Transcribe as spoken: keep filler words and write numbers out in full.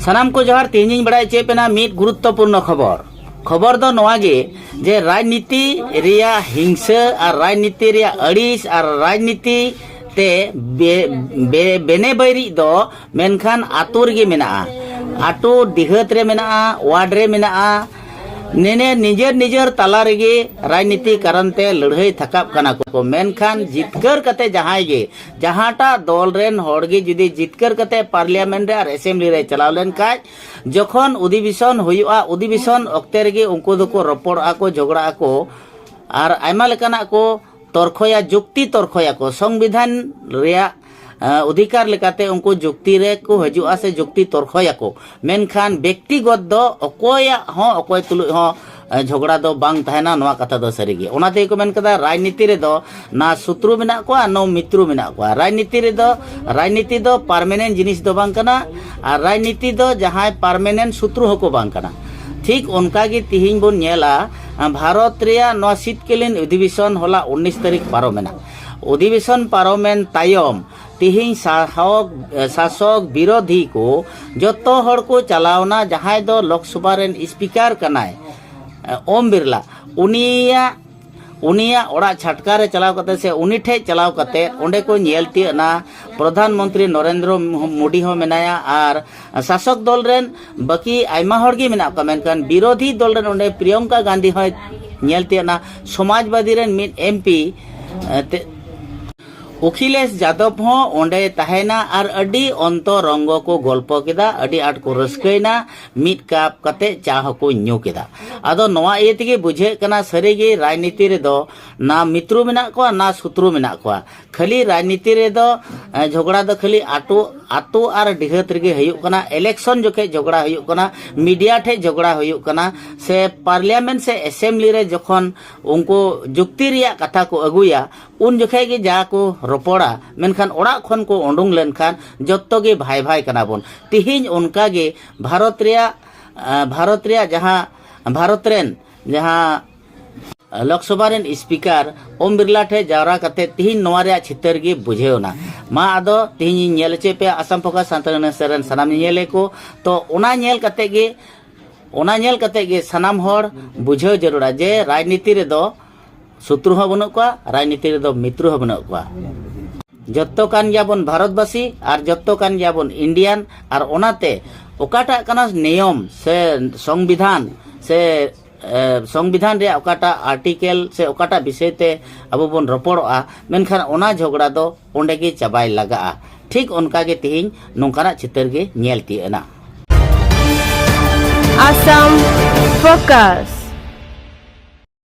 ᱥᱟᱱᱟᱢ ᱠᱚ ᱡᱚᱦᱟᱨ᱾ ᱛᱮᱦᱮᱧᱤᱧ ᱵᱟᱲᱟᱭ ᱦᱚᱪᱚᱭᱮᱫ ᱵᱮᱱᱟ ᱢᱤᱫ ᱜᱩᱨᱩᱛᱛᱚᱯᱩᱨᱱᱚ ᱠᱷᱚᱵᱚᱨ᱾ ᱠᱷᱚᱵᱚᱨ ᱫᱚ ᱱᱚᱣᱟ ᱜᱮ, ᱡᱮ ᱨᱟᱡᱽᱱᱤᱛᱤ ᱨᱮᱭᱟᱜ ᱦᱤᱝᱥᱟᱹ ᱟᱨ ᱨᱟᱡᱽᱱᱤᱛᱤ ᱨᱮᱭᱟᱜ ᱟᱹᱲᱤᱥ ᱟᱨ ᱨᱟᱡᱽᱱᱤᱛᱤ ᱛᱮ ᱵᱮ-, ᱵᱮ-, ᱵᱮᱱᱮ ᱵᱟᱹᱭᱨᱤᱡ ᱫᱚ ᱢᱮᱱᱠᱷᱟᱱ ᱟᱛᱳ ᱨᱮᱜᱮ ᱢᱮᱱᱟᱜᱼᱟ᱾ ᱟᱛᱳ ᱰᱤᱦᱟᱹᱛ ᱨᱮ ᱢᱮᱱᱟᱜᱼᱟ, ᱣᱟᱨᱰ ᱨᱮ ᱢᱮᱱᱟᱜᱼᱟ, ᱱᱮᱱᱮ ᱱᱤᱡᱮᱨ ᱱᱤᱡᱮᱨ ᱛᱟᱞᱟ ᱨᱮᱜᱮ ᱨᱟᱡᱽᱱᱤᱛᱤ ᱠᱟᱨᱚᱱ ᱛᱮ ᱞᱟᱹᱲᱦᱟᱹᱭ ᱛᱷᱟᱠᱟᱵ ᱠᱟᱱᱟ ᱠᱚ᱾ ᱢᱮᱱᱠᱷᱟᱱ ᱡᱤᱛᱠᱟᱹᱨ ᱠᱟᱛᱮ ᱡᱟᱦᱟᱸᱭ ᱜᱮ, ᱡᱟᱦᱟᱸᱴᱟᱜ ᱫᱚᱞ ᱨᱮᱱ ᱦᱚᱲ ᱜᱮ ᱡᱩᱫᱤ ᱡᱤᱛᱠᱟᱹᱨ ᱠᱟᱛᱮ ᱯᱟᱨᱞᱤᱭᱟᱢᱮᱱᱴ ᱨᱮ ᱟᱨ ᱮᱥᱮᱢᱵᱞᱤ ᱨᱮ ᱪᱟᱞᱟᱣ ᱞᱮᱱ ᱠᱷᱟᱡ, ᱡᱚᱠᱷᱚᱱ ᱚᱫᱷᱤᱵᱮᱥᱚᱱ ᱦᱩᱭᱩᱜᱼᱟ, ᱚᱫᱷᱤᱵᱮᱥᱚᱱ ᱚᱠᱛᱮ ᱨᱮᱜᱮ ᱩᱱᱠᱩ ᱫᱚᱠᱚ ᱨᱚᱯᱚᱲᱚᱜᱼᱟ ᱠᱚ, ᱡᱷᱚᱜᱽᱲᱟᱜ ᱟᱠᱚ ᱟᱨ ᱟᱭᱢᱟ ᱞᱮᱠᱟᱱᱟᱜ ᱠᱚ ᱛᱚᱨᱠᱷᱚᱭᱟ, ᱡᱩᱠᱛᱤ ᱛᱚᱨᱠᱷᱚᱭᱟᱠᱚ᱾ ᱥᱚᱝᱵᱤᱫᱷᱟᱱ ᱨᱮᱭᱟᱜ, ᱮ, ᱚᱫᱷᱤᱠᱟᱨ ᱞᱮᱠᱟᱛᱮ ᱩᱱᱠᱩ ᱡᱩᱠᱛᱤ ᱨᱮᱠᱚ ᱦᱤᱡᱩᱜᱼᱟ ᱥᱮ ᱡᱩᱠᱛᱤ ᱛᱚᱨᱠᱷᱚᱭᱟᱠᱚ᱾ ᱢᱮᱱᱠᱷᱟᱱ ᱵᱮᱠᱛᱤᱜᱚᱛ ᱫᱚ ᱚᱠᱚᱭᱟᱜ ᱦᱚᱸ ᱚᱠᱚᱭ ᱛᱩᱞᱩᱡ ᱦᱚᱸ, ᱮ, ᱡᱷᱚᱜᱽᱲᱟ ᱫᱚ ᱵᱟᱝ ᱛᱟᱦᱮᱱᱟ, ᱱᱚᱣᱟ ᱠᱟᱛᱷᱟ ᱫᱚ ᱥᱟᱹᱨᱤ ᱜᱮ᱾ ᱚᱱᱟ ᱛᱮᱜᱮ ᱠᱚ ᱢᱮᱱ ᱠᱟᱫᱟ, ᱨᱟᱡᱽᱱᱤᱛᱤ ᱨᱮᱫᱚ ᱱᱟ ᱥᱩᱛᱨᱩ ᱢᱮᱱᱟᱜ ᱠᱚᱣᱟ, ᱱᱚ ᱢᱤᱛᱨᱩ ᱢᱮᱱᱟᱜ ᱠᱚᱣᱟ᱾ ᱨᱟᱡᱽᱱᱤᱛᱤ ᱨᱮᱫᱚ, ᱨᱟᱡᱽᱱᱤᱛᱤ ᱫᱚ ᱯᱟᱨᱢᱟᱱᱮᱱᱴ ᱡᱤᱱᱤᱥ ᱫᱚ ᱵᱟᱝ ᱠᱟᱱᱟ᱾ ᱟᱨ ᱨᱟᱡᱽᱱᱤᱛᱤ ᱫᱚ ᱡᱟᱦᱟᱸᱭ ᱯᱟᱨᱢᱟᱱᱮᱱᱴ ᱥᱩᱛᱨᱩ ᱦᱚᱸᱠᱚ ᱵᱟᱝ ᱠᱟᱱᱟ᱾ ᱴᱷᱤᱠ ᱚᱱᱠᱟ ᱜᱮ ᱛᱤᱦᱤᱧ ᱵᱚᱱ ᱧᱮᱞᱟ, ᱵᱷᱟᱨᱚᱛ ᱨᱮᱭᱟᱜ ᱱᱚᱣᱟ ᱥᱤᱛᱠᱟᱞᱤᱱ ᱚᱫᱷᱤᱵᱮᱥᱚᱱ ᱦᱚᱞᱟ ᱩᱱᱤᱥ ᱛᱟᱹᱨᱤᱠᱷ ᱯᱟᱨᱚᱢᱮᱱᱟ᱾ ᱚᱫᱷᱤᱵᱮᱥᱚᱱ ᱯᱟᱨᱚᱢᱮᱱ ᱛᱟᱭᱚᱢ ᱛᱤᱦᱤᱧ ᱥᱟᱦᱚᱠ, ᱥᱟᱥᱚᱠ ᱵᱤᱨᱳᱫᱷᱤ ᱠᱚ ᱡᱚᱛᱚ ᱦᱚᱲ ᱠᱚ ᱪᱟᱞᱟᱣᱱᱟ᱾ ᱡᱟᱦᱟᱸᱭ ᱫᱚ ᱞᱳᱠᱥᱚᱵᱷᱟ ᱨᱮᱱ ᱥᱯᱤᱠᱟᱨ ᱠᱟᱱᱟᱭ, ᱳᱢ ᱵᱤᱨᱞᱟ, ᱩᱱᱤᱭᱟᱜ, ᱩᱱᱤᱭᱟᱜ ᱚᱲᱟᱜ ᱪᱷᱟᱴᱠᱟ ᱨᱮ ᱪᱟᱞᱟᱣ ᱠᱟᱛᱮ ᱥᱮ ᱩᱱᱤ ᱴᱷᱮᱡ ᱪᱟᱞᱟᱣ ᱠᱟᱛᱮ ᱚᱸᱰᱮ ᱠᱚ ᱧᱮᱞ ᱛᱤᱭᱟᱹᱜ ᱱᱟ᱾ ᱯᱨᱚᱫᱷᱟᱱ ᱢᱚᱱᱛᱨᱤ ᱱᱚᱨᱮᱱᱫᱨᱚ ᱢᱳᱫᱤ ᱦᱚᱸ ᱢᱮᱱᱟᱭᱟ ᱟᱨ ᱥᱟᱥᱚᱠ ᱫᱚᱞ ᱨᱮᱱ ᱵᱟᱹᱠᱤ ᱟᱭᱢᱟ ᱦᱚᱲ ᱜᱮ ᱢᱮᱱᱟᱜ ᱠᱚᱣᱟ, ᱢᱮᱱᱠᱷᱟᱱ ᱵᱤᱨᱳᱫᱷᱤ ᱫᱚᱞ ᱨᱮᱱ ᱚᱸᱰᱮ ᱯᱨᱤᱭᱚᱝᱠᱟ ᱜᱟᱱᱫᱷᱤ ᱦᱚᱸᱭ ᱧᱮᱞ ᱛᱤᱭᱟᱹᱜ ᱱᱟ᱾ ᱥᱚᱢᱟᱡᱽᱵᱟᱫᱤ ᱨᱮᱱ ᱢᱤᱫ ᱮᱢ ᱯᱤ, ᱮ, ᱛᱮ-, ᱚᱠᱷᱤᱞᱮᱥ ᱡᱟᱫᱚᱵ ᱦᱚᱸ ᱚᱸᱰᱮ ᱛᱟᱦᱮᱸᱭᱮᱱᱟ ᱟᱨ ᱟᱹᱰᱤ ᱚᱱᱛᱚᱨᱚᱝᱜᱚ ᱠᱚ ᱜᱚᱞᱯᱚ ᱠᱮᱫᱟ, ᱟᱹᱰᱤ ᱟᱸᱴ ᱠᱚ ᱨᱟᱹᱥᱠᱟᱹᱭᱮᱱᱟ, ᱢᱤᱫ ᱠᱟᱯ ᱠᱟᱛᱮ ᱪᱟ ᱦᱚᱸᱠᱚ ᱧᱩ ᱠᱮᱫᱟ᱾ ᱟᱫᱚ ᱱᱚᱣᱟ ᱤᱭᱟᱹ ᱛᱮᱜᱮ ᱵᱩᱡᱷᱟᱹᱜ ᱠᱟᱱᱟ, ᱥᱟᱹᱨᱤᱜᱮ ᱨᱟᱡᱽᱱᱤᱛᱤ ᱨᱮᱫᱚ ᱱᱟ ᱢᱤᱛᱨᱩ ᱢᱮᱱᱟᱜ ᱠᱚᱣᱟ, ᱱᱟ ᱥᱩᱛᱨᱩ ᱢᱮᱱᱟᱜ ᱠᱚᱣᱟ᱾ ᱠᱷᱟᱹᱞᱤ ᱨᱟᱡᱽᱱᱤᱛᱤ ᱨᱮᱫᱚ, ᱮ, ᱡᱷᱚᱜᱽᱲᱟ ᱫᱚ ᱠᱷᱟᱹᱞᱤ ᱟᱛᱳ, ᱟᱛᱳ ᱟᱨ ᱰᱤᱦᱟᱹᱛ ᱨᱮᱜᱮ ᱦᱩᱭᱩᱜ ᱠᱟᱱᱟ, ᱤᱞᱮᱠᱥᱚᱱ ᱡᱚᱠᱷᱮᱡ ᱡᱷᱚᱜᱽᱲᱟ ᱦᱩᱭᱩᱜ ᱠᱟᱱᱟ, ᱢᱤᱰᱤᱭᱟ ᱴᱷᱮᱡ ᱡᱷᱚᱜᱽᱲᱟ ᱦᱩᱭᱩᱜ ᱠᱟᱱᱟ, ᱥᱮ ᱯᱟᱨᱞᱤᱭᱟᱢᱮᱱᱴ ᱥᱮ ᱮᱥᱮᱢᱵᱞᱤ ᱨᱮ ᱡᱚᱠᱷᱚᱱ ᱩᱱᱠᱩ ᱡᱩᱠᱛᱤ ᱨᱮᱭᱟᱜ ᱠᱟᱛᱷᱟ ᱠᱚ ᱟᱹᱜᱩᱭᱟ, ᱩᱱ ᱡᱚᱠᱷᱮᱡ ᱜᱮ ᱡᱟ ᱠᱚ ᱨᱚᱯᱚᱲᱟ, ᱢᱮᱱᱠᱷᱟᱱ ᱚᱲᱟᱜ ᱠᱷᱚᱱ ᱠᱚ ᱩᱰᱩᱝ ᱞᱮᱱᱠᱷᱟᱱ ᱡᱚᱛᱚ ᱜᱮ ᱵᱷᱟᱭ ᱵᱷᱟᱭ ᱠᱟᱱᱟ ᱵᱚᱱ᱾ ᱛᱤᱦᱤᱧ ᱚᱱᱠᱟ ᱜᱮ ᱵᱷᱟᱨᱚᱛ ᱨᱮᱭᱟᱜ, ᱮ, ᱵᱷᱟᱨᱚᱛ ᱨᱮᱭᱟᱜ ᱡᱟᱦᱟᱸ, ᱵᱷᱟᱨᱚᱛ ᱨᱮᱱ ᱡᱟᱦᱟᱸ ᱞᱳᱠᱥᱚᱵᱷᱟ ᱨᱮᱱ ᱥᱯᱤᱠᱟᱨ ᱳᱢ ᱵᱤᱨᱞᱟ ᱴᱷᱮᱱ ᱡᱟᱣᱨᱟ ᱠᱟᱛᱮ ᱛᱤᱦᱤᱧ ᱱᱚᱣᱟ ᱨᱮᱭᱟᱜ ᱪᱤᱛᱟᱹᱨ ᱜᱮ ᱵᱩᱡᱷᱟᱹᱣ ᱮᱱᱟ᱾ ᱢᱟ ᱟᱫᱚ ᱛᱤᱦᱤᱧ ᱤᱧ ᱧᱮᱞ ᱦᱚᱪᱚᱭ ᱯᱮᱭᱟ ᱟᱥᱟᱢ ᱯᱷᱳᱠᱟᱥ ᱥᱟᱱᱛᱟᱲᱤ ᱱᱟᱥᱮᱨ ᱨᱮᱱ ᱥᱟᱱᱟᱢ ᱧᱮᱧᱮᱞᱤᱭᱟᱹ ᱠᱚ᱾ ᱛᱚ ᱚᱱᱟ ᱧᱮᱞ ᱠᱟᱛᱮ ᱜᱮ, ᱚᱱᱟ ᱧᱮᱞ ᱠᱟᱛᱮ ᱜᱮ ᱥᱟᱱᱟᱢ ᱦᱚᱲ ᱵᱩᱡᱷᱟᱹᱣ ᱡᱟᱹᱨᱩᱲᱟ ᱡᱮ ᱨᱟᱡᱽᱱᱤᱛᱤ ᱨᱮᱫᱚ ᱥᱩᱛᱨᱩ ᱦᱚᱸ ᱵᱟᱹᱱᱩᱜ ᱠᱚᱣᱟ, ᱨᱟᱡᱽᱱᱤᱛᱤ ᱨᱮᱫᱚ ᱢᱤᱛᱨᱩ ᱦᱚᱸ ᱵᱟᱹᱱᱩᱜ ᱠᱚᱣᱟ᱾ ᱡᱚᱛᱚ ᱠᱟᱱ ᱜᱮᱭᱟᱵᱚᱱ ᱵᱷᱟᱨᱚᱛᱵᱟᱹᱥᱤ ᱟᱨ ᱡᱚᱛᱚ ᱠᱟᱱ ᱜᱮᱭᱟᱵᱚᱱ ᱤᱱᱰᱤᱭᱟᱱ᱾ ᱟᱨ ᱚᱱᱟᱛᱮ ᱚᱠᱟᱴᱟᱜ ᱠᱟᱱᱟ ᱱᱤᱭᱚᱢ ᱥᱮ ᱥᱚᱝᱵᱤᱫᱷᱟᱱ ᱥᱮ, ᱮ, ᱥᱚᱝᱵᱤᱫᱷᱟᱱ ᱨᱮᱭᱟᱜ ᱚᱠᱟᱴᱟᱜ ᱟᱨᱴᱤᱠᱮᱞ ᱥᱮ ᱚᱠᱟᱴᱟᱜ ᱵᱤᱥᱚᱭ ᱛᱮ ᱟᱵᱚ ᱵᱚᱱ ᱨᱚᱯᱚᱲᱚᱜᱼᱟ, ᱢᱮᱱᱠᱷᱟᱱ ᱚᱱᱟ ᱡᱷᱚᱜᱽᱲᱟ ᱫᱚ ᱚᱸᱰᱮ ᱜᱮ ᱪᱟᱵᱟᱭ ᱞᱟᱜᱟᱜᱼᱟ᱾ ᱴᱷᱤᱠ ᱚᱱᱠᱟ ᱜᱮ ᱛᱤᱦᱤᱧ ᱱᱚᱝᱠᱟᱱᱟᱜ ᱪᱤᱛᱟᱹᱨ ᱜᱮ ᱧᱮᱞ ᱛᱤᱭᱳᱜ ᱮᱱᱟ᱾ ᱟᱥᱟᱢ ᱯᱷᱳᱠᱟᱥ᱾